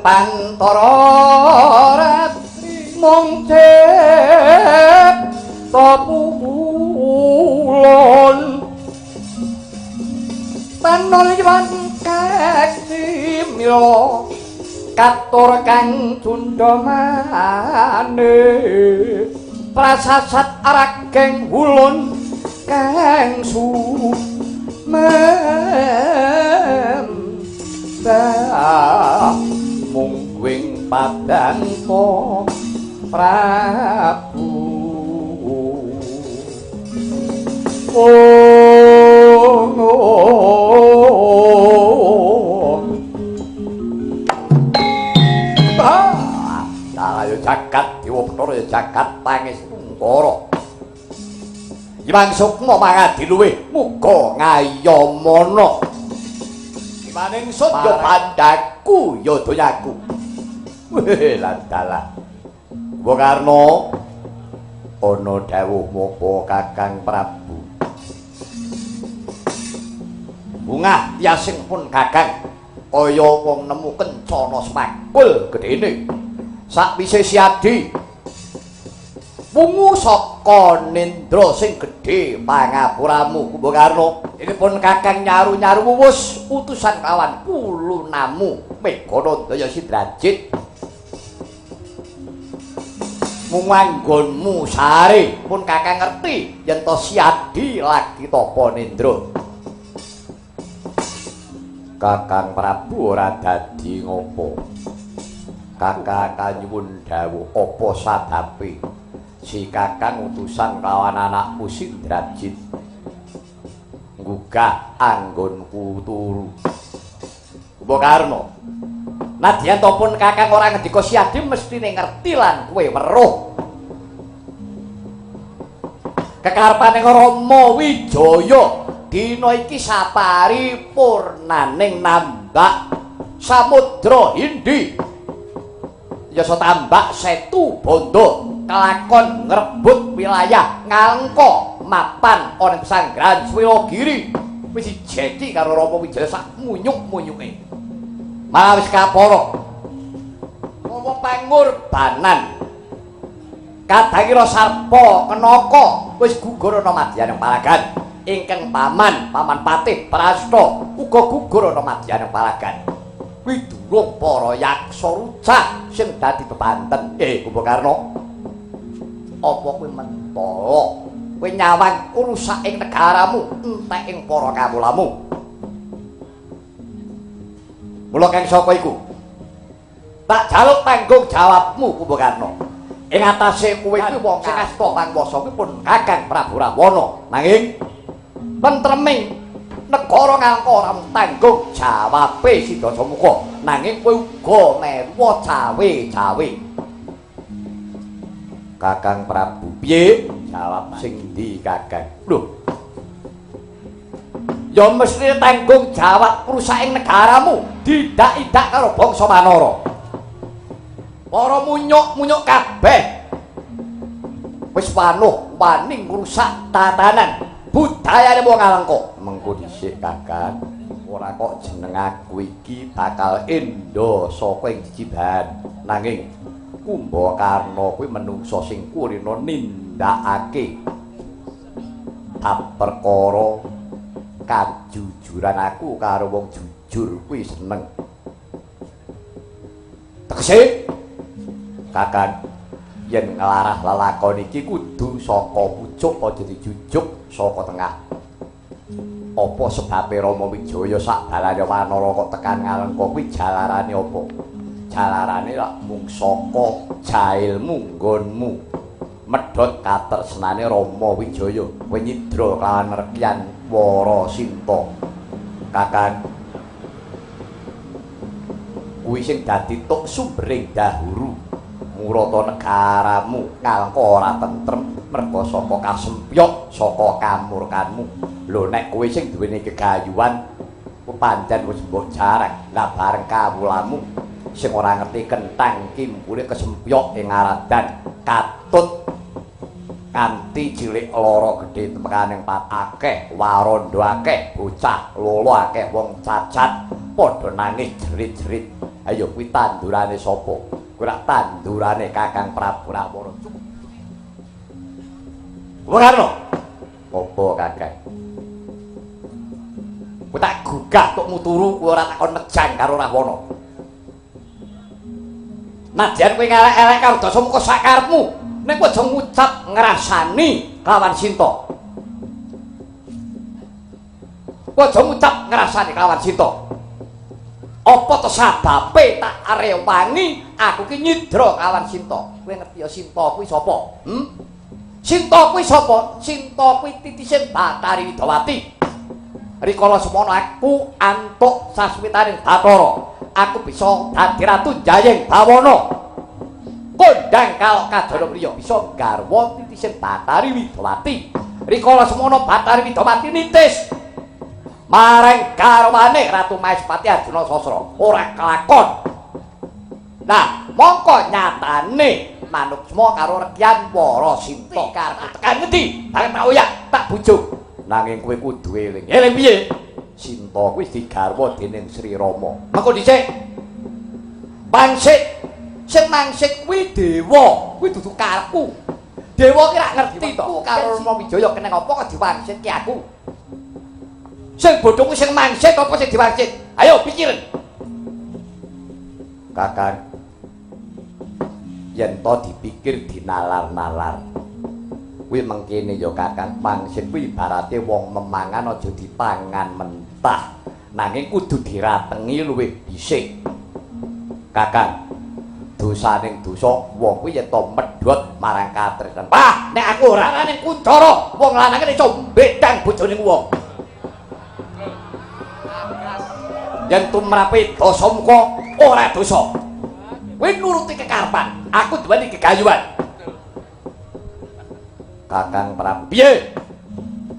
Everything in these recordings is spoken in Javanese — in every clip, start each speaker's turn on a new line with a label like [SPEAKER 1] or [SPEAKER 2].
[SPEAKER 1] pantara mung cipta pulon panolyan kasimila katur kang cundhamane prasasat arageng ulun kang sumem mungguing padanto Prabu. Oh, ayo jagat Dewa Bathara ya jagat tangis Bungkara. Hyang Sukma mangadi luwih muga ngayamana. Imaning sut ya pandaku ya donyaku. Weh landalah. Kumbakarna ana dawuh mopo Kakang Prabu. Bungah tiasing pun Kakang kaya wong nemu kencana semakul gedene. Sakwise Siadi wungu saka nendra sing gedhe pangapuramu Kumbakarna. Ini pun Kakang nyaru-nyaru wuwus utusan kawan pulunamu Meganandaya Sindrajit. Mung anggonmu sare pun Kakang ngerti yen to Siadi lagi tapa nendra. Kakang Prabu ora dadi ngopo. Kakang kanyuwun dawuh apa sababe si Kakang utusan kawan anakku Sindrajit nggugah anggonku turu. Kumbakarna, nadyan to pun Kakang ora ngendika Siadi mestine ngerti lan kowe weruh. Kekarepane Rama Wijaya dina iki saparipurnaning nambak Samudra Hindi. Yasa tambak Setu Bondo kelakon ngrebut wilayah Ngalengka mapan ana ing pesanggrahan Swilogiri wis dijeki karo Rama Wijaya sak munyuk-munyuke. Malah wis kapara ngomong pangorbanan kadangira Sarpa Kenaka wis gugur ana madyaning palagan. Ingkang paman paman Patih Prasta uga gugur ana madyaning palagan. Kuwi durung para yaksa rucah sing dadi bebanten. Kumbakarna, apa kowe mentala? Kowe nyawang rusak ing negaramu, entek ing para kawulamu. Mula kang saka iku, tak jaluk tanggung jawabmu Kumbakarna. Ing atase kowe kuwi wong sing asta panguwasa kuwi pun Kakang Prabu Rahwana. Nanging tentreming negara Ngalengka ora tanggung jawabe si Dasamuka, nanging kowe uga meruwa cawe-cawe. Kakang Prabu, piye? Jawab sing ndi Kakang? Lho. Ya mesti tanggung jawab rusaking negaramu, didak-idak karo bangsa Manara. Para munyuk-munyuk kabeh wis wanuh wani ngrusak tatanan budayane wong Ngalengka. Mengko dhisik Kakang, ora kok jeneng aku iki bakal endo saka ing jijiban. Nanging Kumbakarna kuwi menungsa sing kulina nindakake bab perkara kajujuran. Aku karo wong jujur kuwi seneng. Tegese Kakang, yen nglarah lelakon iki kudu saka pucuk aja dijujuk saka tengah. Apa sebabe Rama Wijaya sak balane Wanara kok tekan Ngalengka kuwi jalarane apa? Jalarane lak mung saka jailmu nggonmu medhot katresnane Rama Wijaya kowe nyidra kelawan rekyan Warasinta. Kakang, kuwi sing dadi tuk sumbering dahuru murata negaramu Ngalengka ora tentrem merga saka kasempyok saka kamurkanmu. Lho nek kowe sing duweni gegayuhan pancen wis mbok jarang lah bareng kawulamu sing ora ngerti kentang kimpule kesempyok ing aradan katut kanthi cilik lara gedhe temekaning pat akeh warandha akeh bocah lolo akeh wong cacat padha nangis jerit-jerit. Ayo kuwi tandurane sapa? Kuwi rak tandurane Kakang Prabu Rahwana. Kumbakarna. Apa Kakang? Kowe tak gugah tukmu turu, kowe ora takon mejang karo Rahwana. Nadyan kowe ngelek-elek karo Dasamuka sakarepmu, nek kowe aja ngucap ngrasani kelawan Sinta. Kowe aja ngucap ngrasani kelawan Sinta. Apa to sababe tak rewangi aku ki nyidra kelawan Sinta? Kowe ngerti ya Sinta kuwi sapa? Sinta kuwi sapa? Sinta kuwi titise Bathari Widawati. Rikala semono aku antuk sasmitaning Bathara. Aku bisa dadi ratu Jayeng Bawana. Kondang kalok kajana priya bisa garwa titise Bathari Widawati. Rikala semono Bathari Widawati nitis marang garwane Ratu Mahespati Arjuna Sasra. Ora kelakon. Nah, mongko nyatane manuksma karo Rekyan Wara Sinta karep tekan ngendi? Bareng tak oyak, tak bujuk. Nanging kowe kudu eling. Eling piye? Sinta kuwi digarwa dening Sri Rama. Mengko dhisik. Pangsit sing mangsit kuwi dewa, kuwi dudu karepku. Dewa ki rak ngerti to karo Rama Wijaya keneng apa kok diwangsitke aku. Sing bodho kuwi sing mangsit apa sing diwangsit? Ayo pikirin. Kakang, yen to dipikir dinalar-nalar. Kuwi mengkene ya Kakang, pangsit kuwi ibarate wong memangan aja dipangan mentah, nanging kudu diratengi luwih dhisik. Kakang, dosaning dosa wong kuwi yen to medhot marang katresnan. Wah, nek aku ora ning kuncara, wong lanang iso mbedang bojone wong. Yen tumrape Dasamuka ora dosa. Kowe nuruti kekarepan, aku duweni gegayuhan. Kakang Prabu, piye?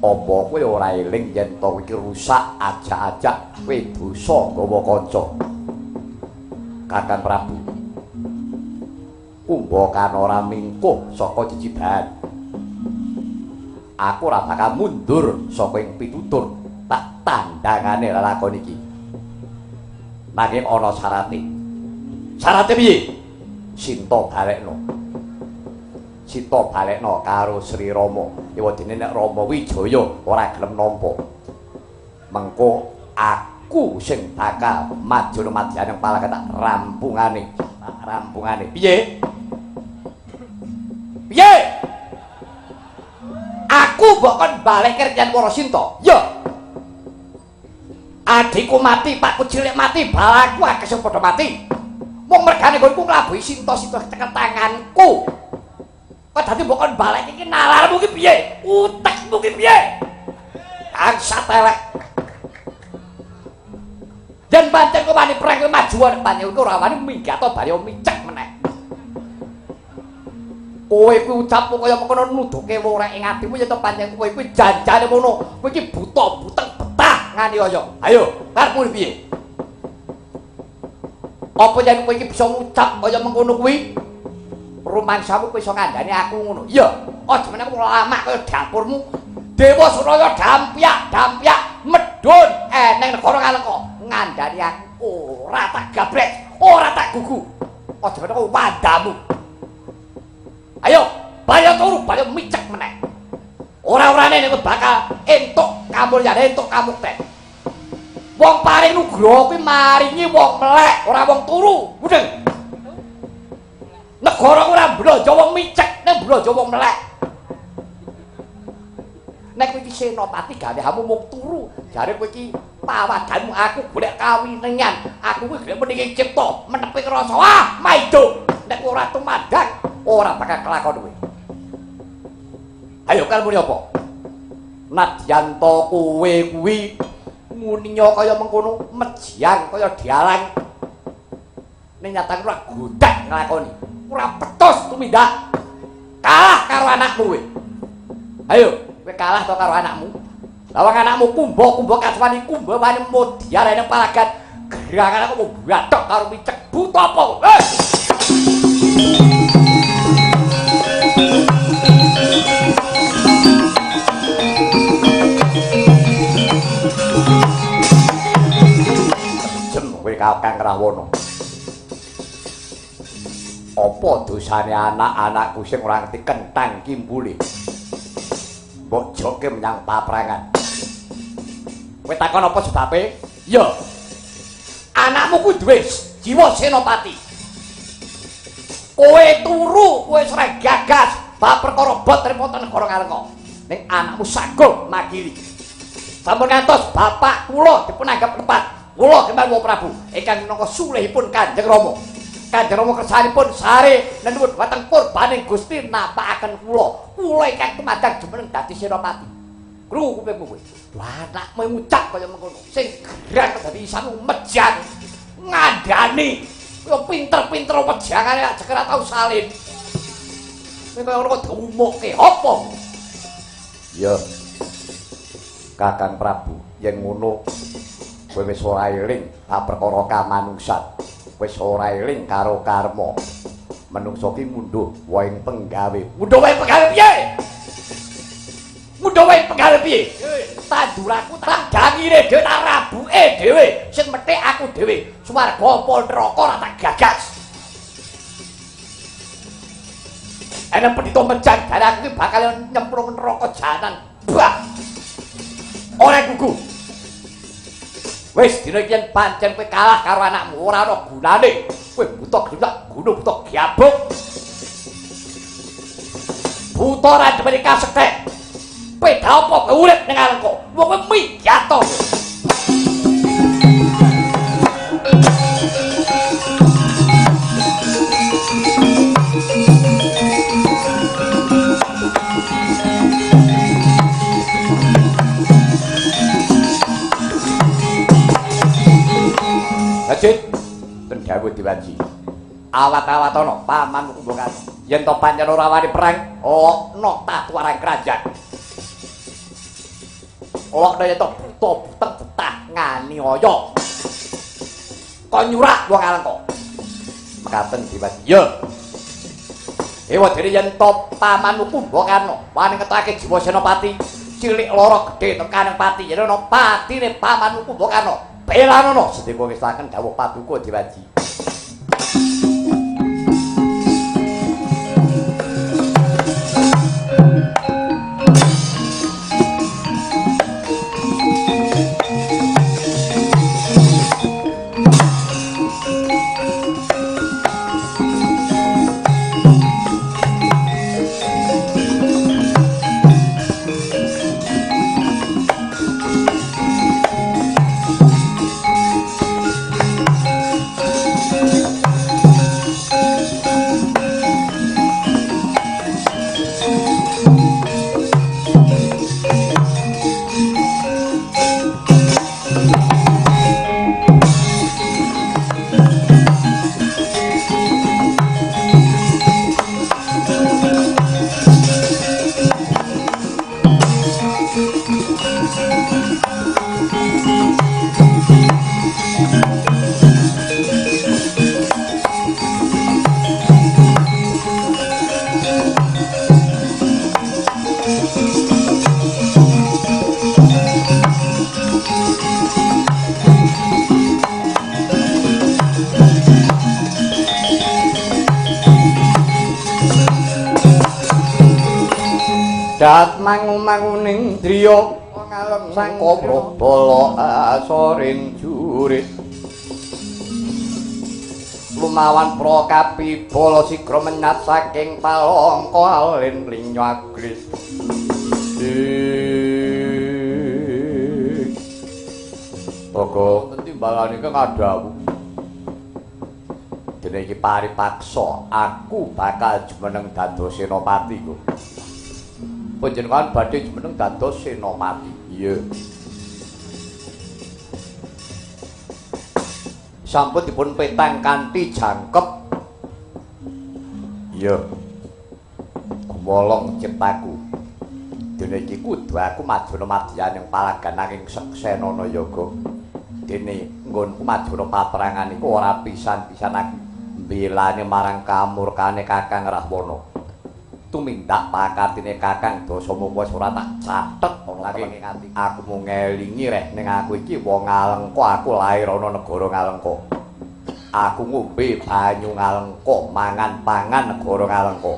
[SPEAKER 1] Apa kowe ora eling yen to iki rusak ajak-ajak kowe dosa nggawa kanca? Kakang Prabu, Kumbakarna ora mingkuh saka ciciban. Aku ora bakal mundur saka ing pitutur tak tandangane lelakon iki. Nanging ana syarate. Syarate piye? Sinta balekno. Sinta balekno karo Sri Rama. Ewadene nek Rama Wijaya ora gelem nampa. Mengko aku sing bakal maju madyaning palaka tak rampungane. Tak rampungane. Piye? Piye? Aku mbok kon balekke Rekyan Wara Sinta. Ya. Adikku mati, pakku cilik mati, balaku akeh sing padha mati. Wong mergane nggonku nglabuhi Sinta-sinta tekan tanganku. Kok dadi mbok kon balekke iki nalarmu iki piye? Utekmu iki piye? Bangsat elek. Yen pancen kowe wani perang kowe maju nek pancen kowe ora wani minggat bali micek meneh. Kowe kuwi ucapmu kaya mengkono nuduhke ora ing atimu yen to pancen kowe kuwi janjane ngono. Kowe iki buta buteng betah nganiaya. Ayo, karepmu piye? Apa yen kowe iki bisa ngucap kaya mengkono kuwi? Rumangsamu kowe iso ngandani aku ngono. Iya, aja meneh aku lamak kaya dapurmu. Dewa Suraya dampyak, dampyak medhun eneng negara Ngalengka. Ngandani aku ora tak gabrek, ora tak gugu. Aja meneh kowe wandamu. Ayo, bayo turu, bayo micek meneh. Ora-orane nek bakal entuk kamulyane, entuk kamukten. Wong paring nugroho kuwi maringi wong melek, ora wong turu. Mudeng. Negara ora blonjo wong micek, nek blonjo wong melek. Nek kowe iki senopati gaweanmu mung turu, jare kowe iki pawadanmu aku golek kawinengan, aku kuwi golek meninging cipta, menepi rasa. Wah, maido. Nek ora tumandang, ora bakal kelakon kowe. Ayo kalmune apa? Nadyan to kowe kuwi muniya kaya mengkono, mejiang kaya dialang. Ning nyatane ora godak nglakoni. Ora petus tumindak. Kalah karo anakmu kowe. Ayo, kowe kalah to karo anakmu? Lah wong anakmu kumba-kumba kaswani kumba wani modyar ning palagan. Gerangan aku mau bathok karo micek buta apa? Jem kowe Kakang Rahwana. Apa dosane anak-anakku sing ora ngerti kentang kimbule? Mbok joke menyang paprangan. Kowe takon apa sebabe? Ya. Anakmu ku duwe jiwa senopati. Kowe turu, kowe ora gagas bab perkara bot trimo negara Ngalengka. Ning anakmu sanggup makili. Sampun ngantos bapak kula dipun anggap tepat. Kula kemawon Prabu ingkang minangka sulihipun Kanjeng Rama. Kanjeng Rama kersanipun sare nenuwun dhateng kurbaning Gusti napakaken kula. Kula ingkang tumadang jumeneng dadi senopati. Krungu kupingmu kowe. Wah, anakmu ngucap kaya mengkono. Sing gerang dadi isanmu mejan ngandani. Kaya pinter-pinter wejangane aja ora tau salin. Kowe kaya ngono kok diumukke apa? Ya. Kakang Prabu, yen ngono kowe wis ora eling bab perkara kamanungsan. Wis ora eling karo karma. Menungso ki mundhuh wae penggawe. Mundhuh wae penggawe piye? Mundhuh wae penggawe piye? Tanduraku tak dangire dhewe, tak rabuke dhewe, sing methik aku dhewe. Swarga apa neraka ora tak gagas. Ana pendhita mejan jare aku ki bakal nyemplung neraka jahanan. Bah. Ora gugu. Wis dina iki yen pancen kowe kalah karo anakmu ora ana gunane. Kowe buta gedhek gunung buta gyabuk. Buta ora demene kasethek. Peda apa kowe urip ning Alengka? Wong kowe miyata. Ajit ten dawuh diwaji. Awat-awat ana pamanmu Kumbakarna. Yen to pancen ora wani perang, ana tatuarang kerajaan. Ana yen to buta buteng betah nganiaya. Kon nyurak wong Alengka. Mekaten diwaji. Ya. Dewa dene yen to pamanmu Kumbakarna wani ngetake jiwa senopati, cilik lara gedhe tekaning pati. Yen ana patine pamanmu Kumbakarna, belanono sedeka ngestaken dawuh paduka diwaji. Dat mangu-manguning driya sang Prabala asoring jurit lumawan prakapi bala sigra menyat saking palangka alin linyagris. Toko timbalane kang adhawuh dene iki paripaksa aku bakal jumeneng dados senopati kok. Panjenengan badhe jumeneng dados senopati. Iya. Sampun dipun petang kanthi jangkep. Iya. Gumolong ciptaku. Dene iki kudu aku majana madyaning palagan nanging seksenana yoga. Dene nggonku majana paprangan iku ora pisan-pisan aku mbelani marang kamurkane Kakang Rahwana. Tumindak pakatine Kakang Dasamuka wis ora tak catet ana ing ati. Aku mung ngelingi reh ning aku iki wong Ngalengka, aku lair ana negara Ngalengka. Aku ngombe banyu Ngalengka, mangan pangan negara Ngalengka.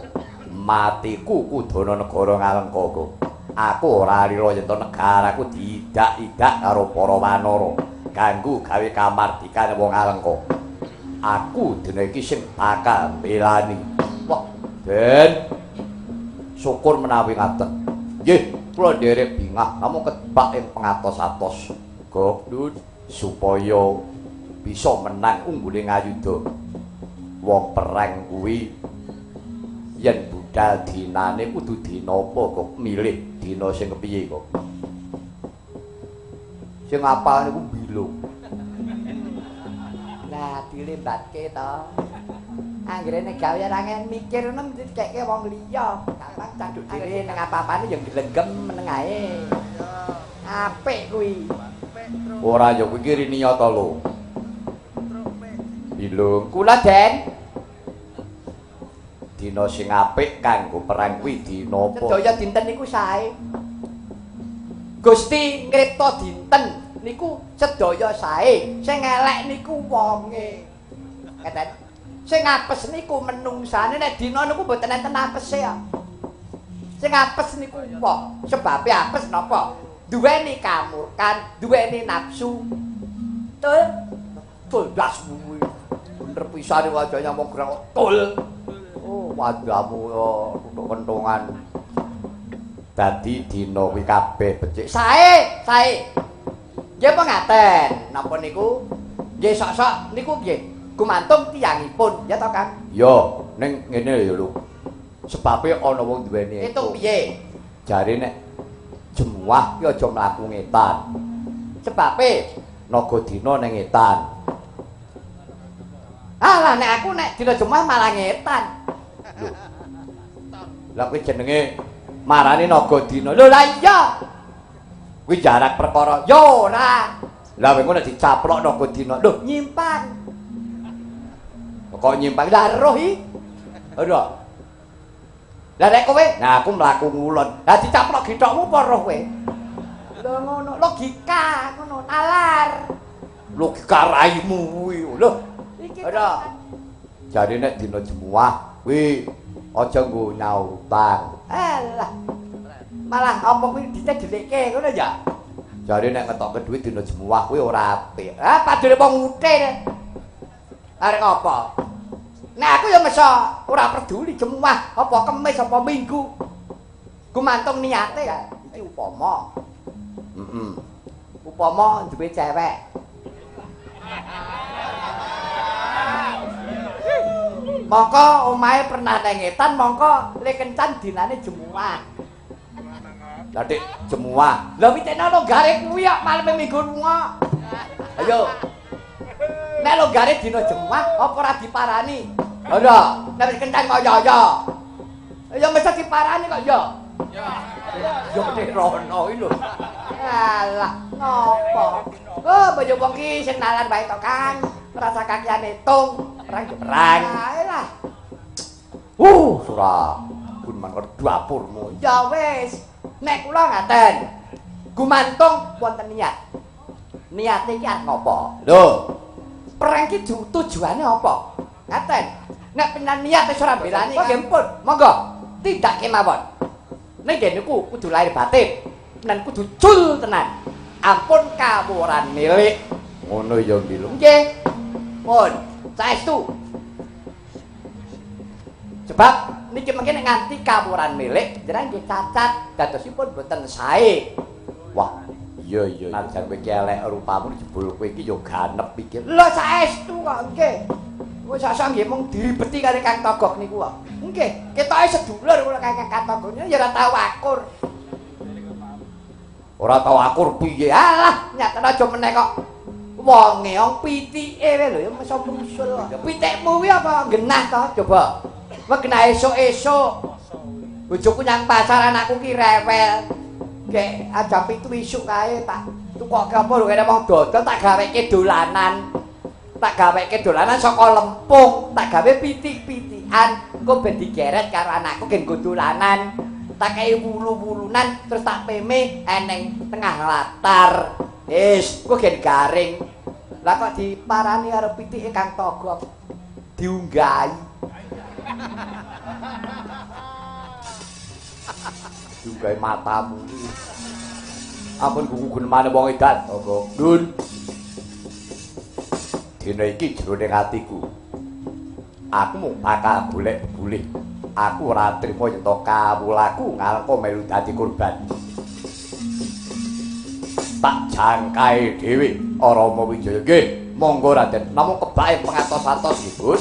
[SPEAKER 1] Matiku kudu ana negara Ngalengka kok. Aku ora lila yen to negaraku diidak-idak karo para wanara kanggo gawe kamardikan wong Ngalengka. Aku dina iki sing bakal mbelani. Wah, Den. Syukur menawi ngaten. Nggih, kula nderek bingah namung kebak ing pengatos-atos. Gok, Dun, supaya bisa menang unggule ngayuda. Wong perang kuwi yen budal dinane kudu dina apa kok milih dina sing kepiye kok. Sing apal niku bilung.
[SPEAKER 2] Lah dilembatke to. Anggere nek gawe ora mikir ngono mesti dikekke wong liya. Gampang canduk dhewe ning apa-apane ya glenggem meneng ae. Apik kuwi.
[SPEAKER 1] Ora ya kuwi iki rinia to lho. Bilung.
[SPEAKER 2] Kula Den.
[SPEAKER 1] Dina sing apik kanggo perang kuwi dina apa?
[SPEAKER 2] Sedaya dinten niku sae. Gusti ngripta dinten niku sedaya sae. Sing elek niku wonge. Ngeten. Sing apes niku menungsane, nek dina niku mboten enten apese ya. Sing apes niku wong. Sebabe apes napa? Duweni kamurkan, duweni nafsu. Tul.
[SPEAKER 1] Tul dasmu kuwi. Bener pisan wajahnya mung gerang tul. Oh, wajahmu ya kentongan. Dadi dina kuwi kabeh becik.
[SPEAKER 2] Sae, sae. Nggih apa ngaten? Napa niku? Nggih sok-sok niku nggih gumantung tiyangipun, ya to, Kang?
[SPEAKER 1] Ya, ning ngene ya lho. Sebabe ana wong duweni
[SPEAKER 2] itu piye?
[SPEAKER 1] Jare nek jemuah ki aja mlaku ngetan.
[SPEAKER 2] Sebabe
[SPEAKER 1] naga dina ning ngetan.
[SPEAKER 2] Alah nek aku nek dina jemuah malah ngetan.
[SPEAKER 1] Lho. Lah kuwi jenenge marani naga dina.
[SPEAKER 2] Lho lah iya.
[SPEAKER 1] Kuwi jarak perkara.
[SPEAKER 2] Ya ora.
[SPEAKER 1] Lah kowe nek dicaplok naga dina.
[SPEAKER 2] Lho nyimpang.
[SPEAKER 1] Kok nyimpang?
[SPEAKER 2] Lah roh iki.
[SPEAKER 1] Ora.
[SPEAKER 2] Lah nek kowe,
[SPEAKER 1] nah aku mlaku ngulon.
[SPEAKER 2] Lah dicaplok githokmu apa roh kowe? Lho ngono, logika ngono, nalar.
[SPEAKER 1] Logika raimu kuwi.
[SPEAKER 2] Lho, iki ora.
[SPEAKER 1] Jare nek dina jemuah kuwi aja nggo nyaur utang.
[SPEAKER 2] Alah. Malah apa kuwi ditedhelikke ngono ya?
[SPEAKER 1] Jare nek ngetokke dhuwit dina jemuah kuwi ora apik.
[SPEAKER 2] Ah, padune wong util. Arek apa? Nek aku ya mesa ora peduli jemuah apa Kemis apa Minggu. Gumantung niate ya. Iki upama.
[SPEAKER 1] Heeh.
[SPEAKER 2] Upama duwe cewek. Mongko omahe pernah nang ngetan, mongko le kencan dinane jemuah.
[SPEAKER 1] Lah dik jemuah.
[SPEAKER 2] Lah witekno longgare kuwi kok maleme Minggu lunga.
[SPEAKER 1] Ayo.
[SPEAKER 2] Nek longgare dina jemuah apa ora diparani? Ora, nek wis kencan kok ya ya. Ya mesti diparani kok ya.
[SPEAKER 1] Ya nek rono iki lho.
[SPEAKER 2] Alah, ngopo? Oh, bojo wong ki sing nalan wae to, Kang. Merasa kakian hitung,
[SPEAKER 1] perang ya perang.
[SPEAKER 2] Alah.
[SPEAKER 1] Surah. Gun mangker dapurmu.
[SPEAKER 2] Ya wis, nek kula ngaten. Gumantung wonten niat. Niate iki arep ngopo?
[SPEAKER 1] Lho,
[SPEAKER 2] perang ki tujuane apa? Ngaten. Nek penan niat wis ora belani, nggih pun. Monggo, tindak kemawon. Ning nggih niku kudu lahir batin. Tenan kudu cul tenan. Ampun kawuran milik.
[SPEAKER 1] Ngono ya nggih.
[SPEAKER 2] Nggih. Pun, saestu. Sebab niki mengke nek nganti kawuran milik jenengan nggih cacat dadosipun boten sae.
[SPEAKER 1] Wah, iya iya. Najan kowe iki elek rupamu jebul kowe iki ya ganep iki.
[SPEAKER 2] Lho saestu kok nggih. Wis sak nggih mung diribeti kali Kang Togok niku kok. Nggih, ketoke sedulur kula kang Togok ya ora tau akur.
[SPEAKER 1] Ora tau akur piye?
[SPEAKER 2] Alah, nyatane aja meneh kok. Wonge wong pitike wae lho ya iso mrusul. Pitikmu kuwi apa genah to? Coba. Wegenah esuk-esuk. Bojoku nyang pasar anakku ki rewel. Gek aja 7 isuk kae tak tukoke apa lho kene wong dodol tak gaweke dolanan. Tak gaweke dolanan saka lempung, tak gawe pitik-pitikan, engko ben digeret karo anakku gen nggo dolanan. Tak kei wulu-wulunan terus tak peme eneng tengah latar. Wis, engko gen garing. Lah kok diparani karo pitike Kang Togok diunggahi.
[SPEAKER 1] Diunggahi matamu. Ampun gugu gunemane wong edan, Togok. Dun. Dina iki jroning atiku. Aku mung bakal golek bulih. Aku ora trima yen to kawulaku ngalengka melu dadi korban. Tak jangkae dhewe Rama Wijaya. Nggih, monggo Raden. Namung kebake pengatos-atos nggih, Bun.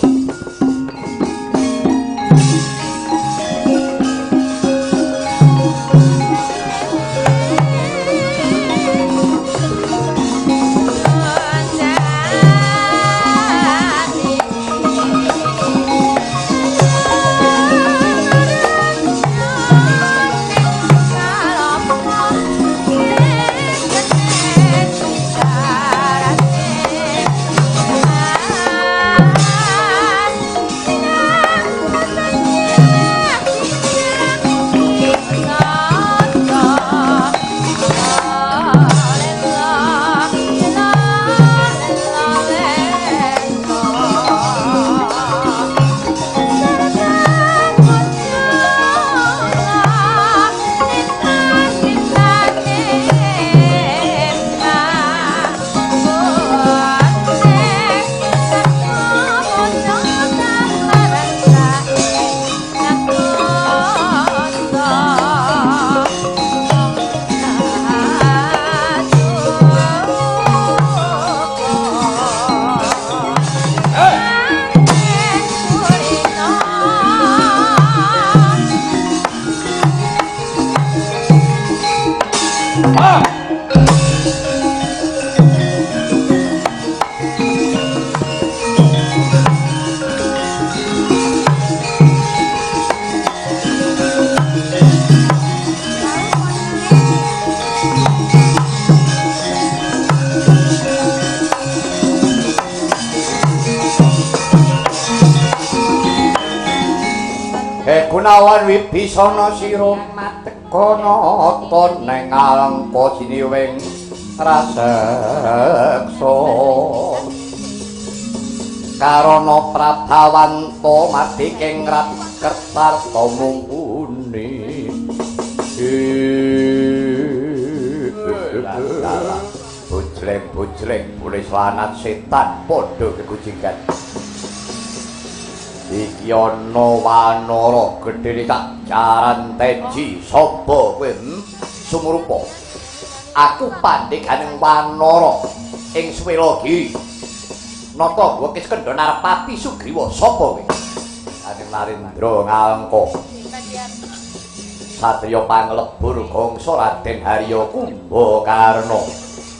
[SPEAKER 1] Gunawan Wibisana sira mategana neng Alengka siniwing raseksa karana prabawanta madiking rat kertarta mumpuni. Bojleng-bojleng boleh lanat setan padha kekucingan. Iki ana wanara gedene tak jaran teji. Sapa kowe? Sumurupa. Aku pandheganing wanara ing Swelagi. Nata gua Kiskendha Narpati Sugriwa. Sapa kowe? Aning Narendra Ngalengka. Satriya panglebur gangsa Raden Harya Kumbakarna.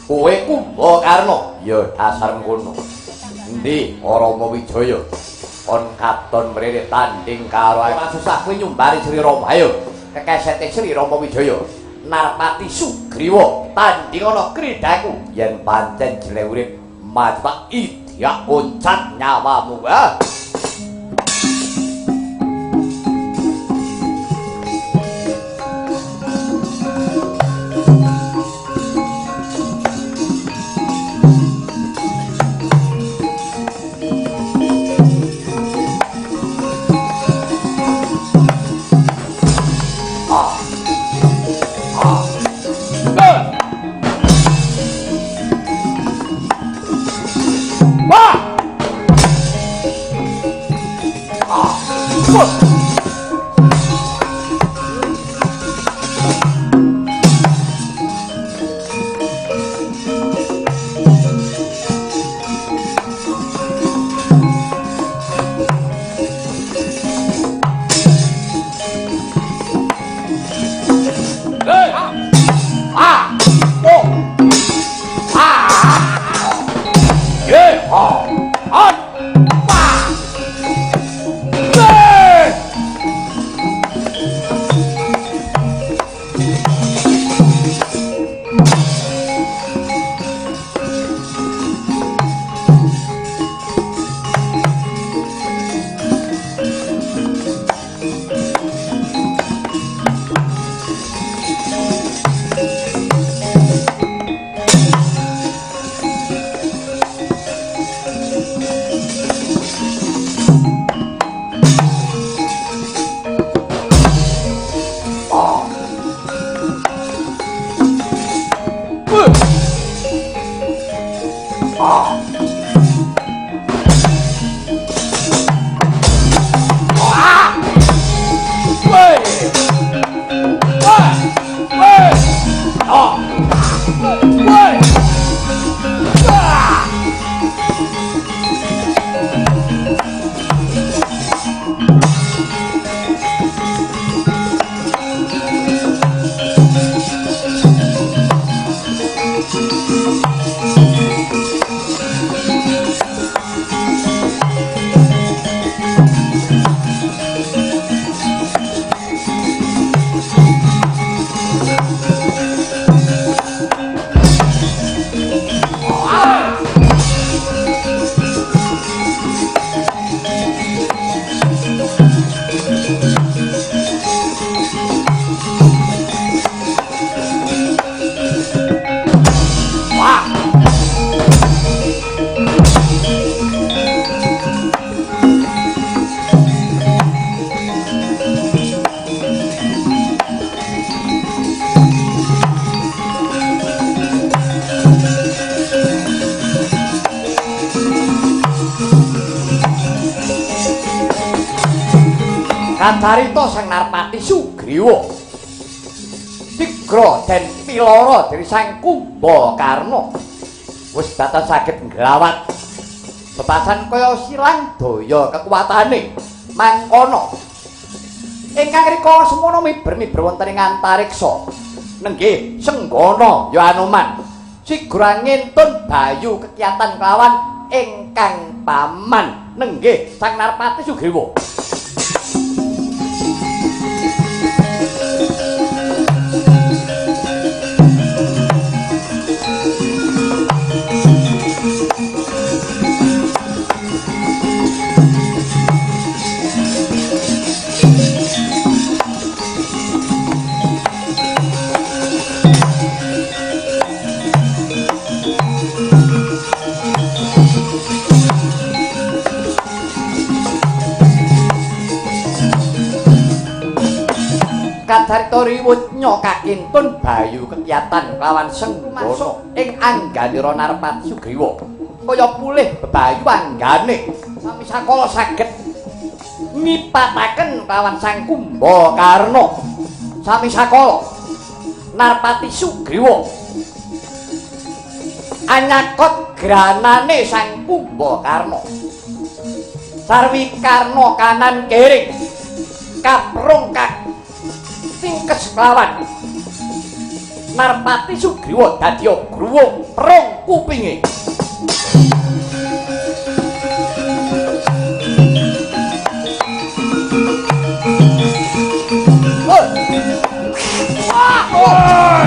[SPEAKER 1] Kowe Kumbakarna? Ya dasar ngono. Endi Rama Wijaya? Kon katon mrene tanding karo ora susah kowe nyumbari Sri Rama. Ayo kekesete Sri Rama Wijaya Narpati Sugriwa tanding ana kridaku yen pancen jelek urip mati idyak oncat nyawamu. Ah. Kacarita Sang Narpati Sugriwa tigra den pilara dening Sang Kumbakarna wis datan saged nglawat bebasan kaya silang daya kekuatane mangkono ingkang rika semono miber-miber wonten ing antariksa nenggih senggana ya Anoman sigra ngentun bayu kekiyatan kelawan ingkang paman nenggih Sang Narpati Sugriwa. Kacarita riwutnya kakintun bayu kekiyatan kelawan senggana ing angganira Narpati Sugriwa kaya pulih bebayu anggane sami sakala saged ngipataken kelawan Sang Kumbakarna sami sakala Narpati Sugriwa anyakot granane Sang Kumbakarna sarwi karna kanan kering kaprung kak tingkes kelawan Narpati Sugriwa dadi gruwung prung kupinge. Wah! Wah!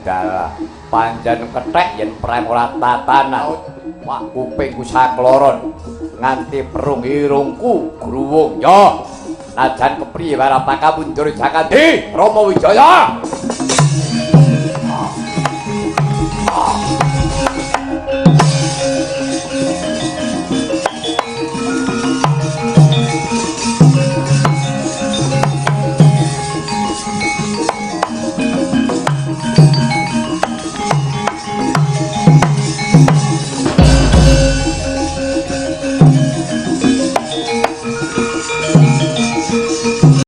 [SPEAKER 1] Dalah pancen kethek yen prem ora tatanan. Wah, kupingku sakloron nganti perung irungku gruwung. Ya, najan kepriye warapaka mundur Jakandi Rama Wijaya.